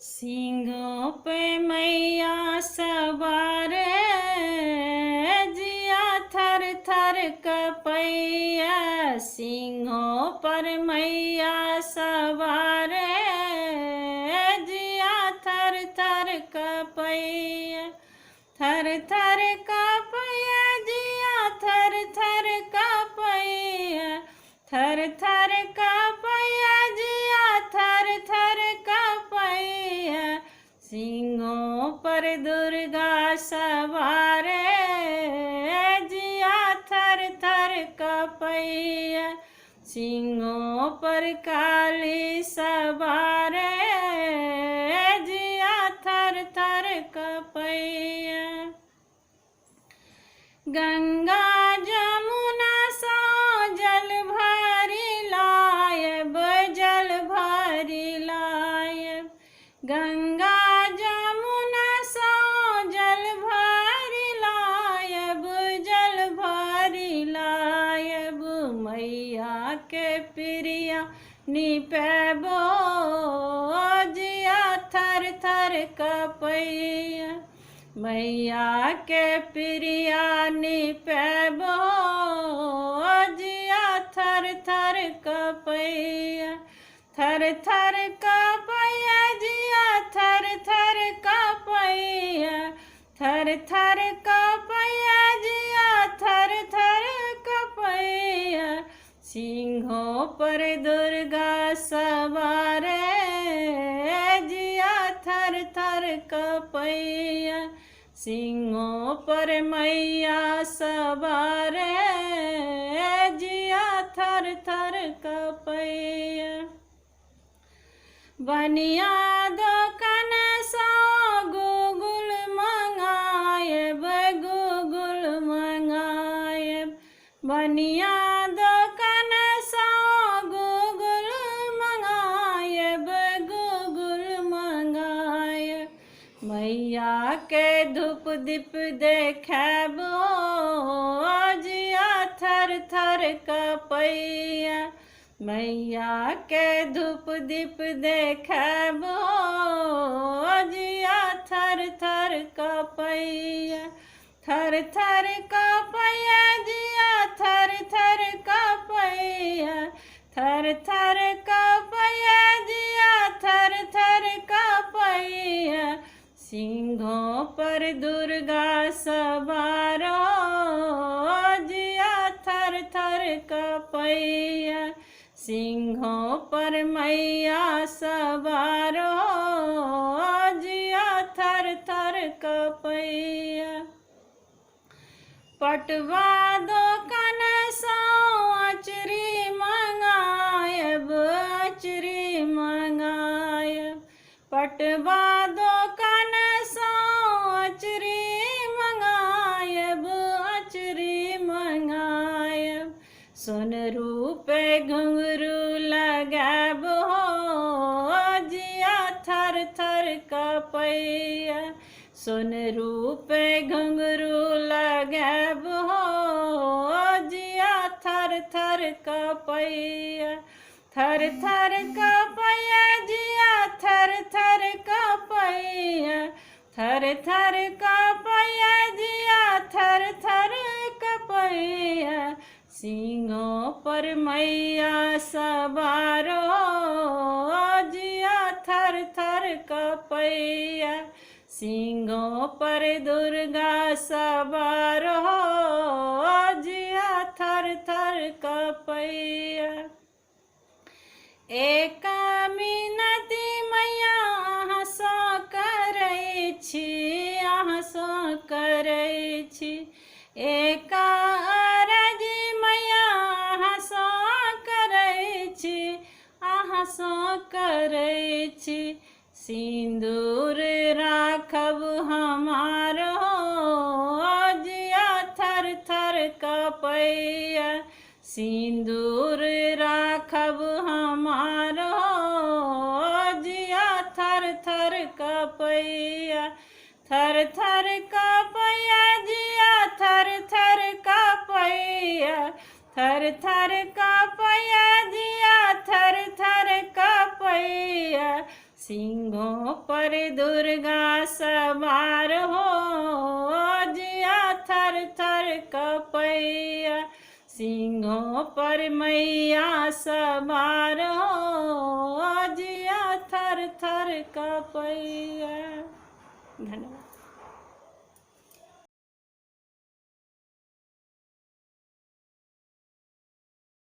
सिंहों पे मैया सवार, जिया थर थर कपैया। सिंहों पर मैया सवार, जिया थर थर कपैया। थर थर कपैया जिया थर थर कपैया। थर थर कपैया जिया थर थर कपैया। सिंहों पर दुर्गा सवार, जिया थर थर कपैया। सिंहों पर काली सवार, जिया थर थर कपैया। गंगा जमुना सँ जल भरि लायब, जल भरि लायब। गंगा जमुना सँ जल भरि लायब, जल भरि लायब। मैया के प्रिया निपेबो, जिया थर थर कपैया। मैया के प्रिया निपेबो, जिया थर थर कपैया। थर थर कपैया जिया थर थर कपैया। थर थर कपैया जिया थर थर कपैया। सिंहों पर दुर्गा सवार, जिया थर थर कपैया। सिंहों पर मैया सवार, जिया थर थर कपैया। बनिया दोकान सँ गूगुल मंगायब, गूगुल मंगायब। बनिया दोकान सँ गूगुल मंगायब, गूगुल मंगायब। मैया के धूप दीप देखाबो, जिया थर थर कपैया। मैया के धूप दीप देखाबो, जिया थर थर कपैया। थर थर कपैया जिया थर थर कपैया। थर थर कपैया जिया थर थर कपैया। सिंहों पर दुर्गा सवारो, जिया थर थर कपैया। सिंहों पर मैया सवारो, जिया थर थर कपैया। पटवा दोकान सँ अचरी मंगायब, अचरी मंगायब। पटवा दोकान सँ अचरी मंगायब, अचरी मंगायब। सोन रूपे घुंघरू लगायब हो, जिया थर थर कपैया। सोन रूपे घुंघरू लगायब हो, जिया थर थर कपैया। थर थर कपैया जिया थर थर कपैया। थर थर कपैया जिया थर थर कपैया। सिंहों पर मैया सवारो, जिया थर थर कपैया। सिंहों पर दुर्गा सवारो, जिया थर थर कपैया। एक मिनती मैया अहाँ सँ करै छी, अहाँ सँ करै छी। एक अरजी मैया अहाँ सँ करै छी, अहाँ सँ करै छी। सिन्दूर राखब हमारो, जिया थर थर कपैया। सिन्दूर राखब हमारो, जिया थर थर कपैया। थर थर कपैया जिया थर थर कपैया। थर थर कपैया जिया थर थर कपैया। सिंहों पर दुर्गा सवार हो, जिया थर थर कपैया। सिंहों पर मैया सवार हो, जिया थर थर कपैया। धन्यवाद।